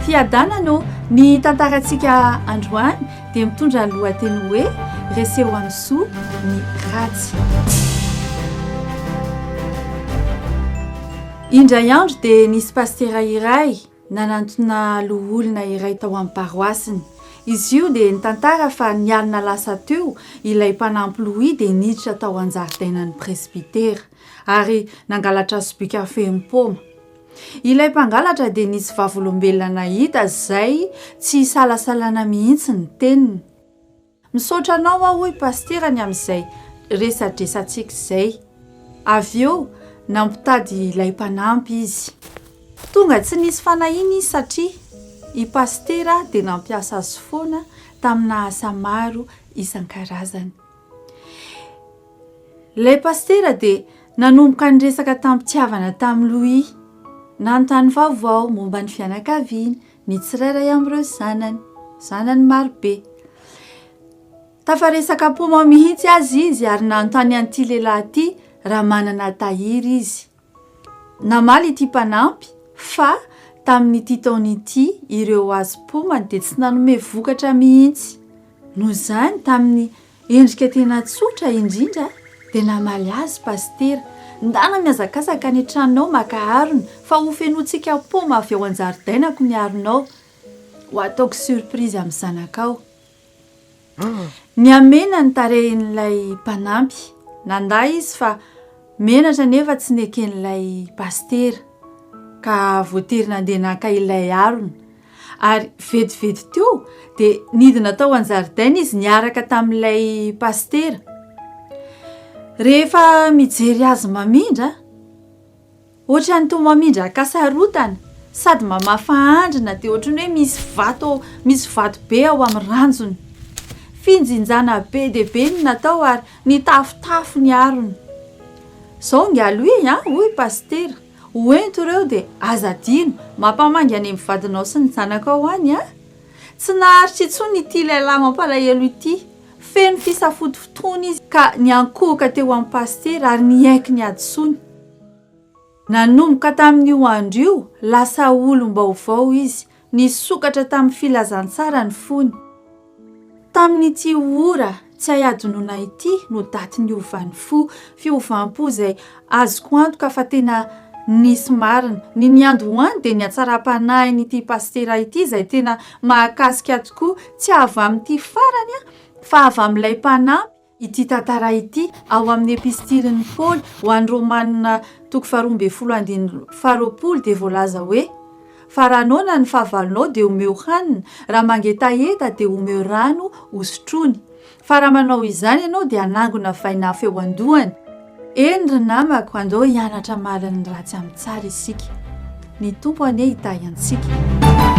Fiadanana ô! Ny tantarantsika androany dia mitondra ny lohateny hoe Reseo amin'ny soa ny ratsy. Indray andro dia nisy pasitera iray nanantona loholona iray tao amin'ny paroasiny. Izy io dia nitantara fa ny alina lasa teo ilay mpanampy Louis dia niditra tao an-jaridainan'ny presbytera ary nangalatra sobika feno paoma. Ilay mpangalatra dia nisy vavolombelona nahita izay tsy isalasalana mihitsy ny teniny. Misaotra anao aho hoy Pasitera ny amin'izay resadresantsika izay. Avy eo nampitady ilay mpanampy izy. Tonga tsy nisy fanahiana izy satria i Pasitera dia nampiasa azy foana tamina asa maro isan-karazany. Ilay pasitera dia nanomboka niresaka tamim-pitiavana tamin'i Louis. Nanontany vaovao momba ny fianakaviany ny tsirairay amin'ireo zanany, zanany marobe. Tafaresaka paoma mihitsy aza izy ary nanontany an'ity lehilahy ity raha manana tahiry izy. Namaly ity mpanampy fa tamin'ity taona ity ireo hazo paomany dia tsy nanome vokatra mihitsy. Noho izany, tamin'ny endrika tena tsotra indrindra dia namaly azy Pasitera, Ndana mihazakazaka any an-tranonao maka harona fa hofenointsika paoma avy ao an-jaridainako ny haronao. Ho ataoko surprise amin'ny zanakao. Nihamena ny tarehin'ilay mpanampy. Nandà izy fa menatra nefa tsy neken'ilay pasitera, ka voatery nandeha naka ilay harona. Ary vetivety teo dia nidina tao an-jaridaina izy niaraka tamin'ilay pasitera. Rehefa mijery azy mamindra, Ohatran'ny toa mamindra ankasarotana, sady mamafa andrina dia ohatran'ny hoe misy vato misy vato be ao amin'ny ranjony. Finjinjana be dia be no natao ary nitafotafo ny harona. Zao ingahy Louis a, hoy Pasitera, ho ento ireo dia aza adino, mampamangy any amin'ny vadinao sy ny zanakao any a! Tsy naharitra intsony ity lehilahy mampalahelo ity, feno fisafotofotoana izy ka niankohoka teo amin'i Pasitera ary niaiky ny hadisoany. Nanomboka tamin'io andro io, lasa olom-baovao izy, nisokatra tamin'ny filazantsara ny fony. Tamin'ity ora tsy hay hadinoina ity no daty niovan'ny fo, fiovam-po izay azoko antoka fa tena nisy marina. Ny niandohany dia ny hatsaram-panahin'ity pasitera ity izay tena mahakasika tokoa, tsy avy amin'ity farany fa avy amin'ilay mpanampy, Ity tantara ity, ao amin'ny epistilin'i Paoly ho an'ny Romanina toko faharoa ambin'ny folo andininy faharoapolo dia voalaza hoe, Fa raha noana ny fahavalonao dia omeo hanina, raha mangetaheta dia omeo rano hosotroiny. Fa raha manao izany ianao dia hanangona vainafo eo an-dohany. Eny ry namako, andao hianatra hamaly ny ratsy amin'ny tsara isika. Ny Tompo anie hitahy antsika.